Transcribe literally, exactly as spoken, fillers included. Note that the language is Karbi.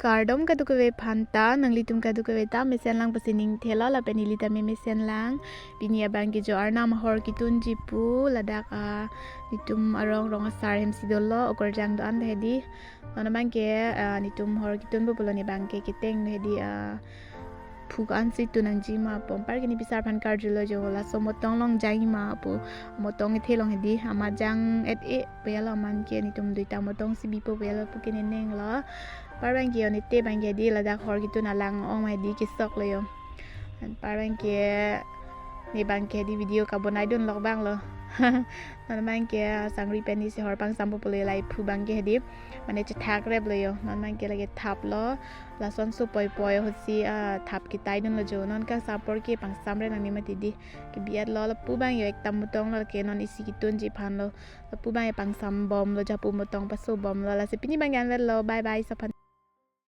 Kardom kadokave aphanta, nanglitum kadokave ta mesen lang pusi ning thelo lapen neli ta me mesen lang. Pini abang ke jo Arnam ahor ketunji pu ladak, ah, netum arong rong asar hem si dolo, okorjang do-an hedi. Non abang ke, ah, netum hor ketunpo pulo, ne abang ke keteng hedi, ah, phu ko-an si tun nangji ma pu. Anpar ke ne pisar aphan karjulo jo, laso motong along jangji ma pu. Motong kethe along hedi, amat jang-et-e pu ya lo, amat ke netum duita motong si bipo pu ya lo pu ke ne nenglo. Anpar abang ke o ne te abang ke hedi ladak hor ketun alang ong hedi kesoklo jo. Anpar abang ke ne abang ke hedi video kabonai dunlok abang lo. Non abang ke sangri pen ne si hor pangsampo pulo, lahei phu abang ke hedi mane chethak replo jo. Non abang ke lake thaplo. Lason so poi poi ahut si, ah, thap ketai dunlo jo. Non kangsam apor ke pangsamre nangne mati di. Kebi-et lo, lapu abang jo ekta motong lo ke non isi ketunji aphan lo. Lapu abang jo pangsam bomlo, japu motong paso bomlo. Lasi pini abang ke anvet lo. Bye bye sophan.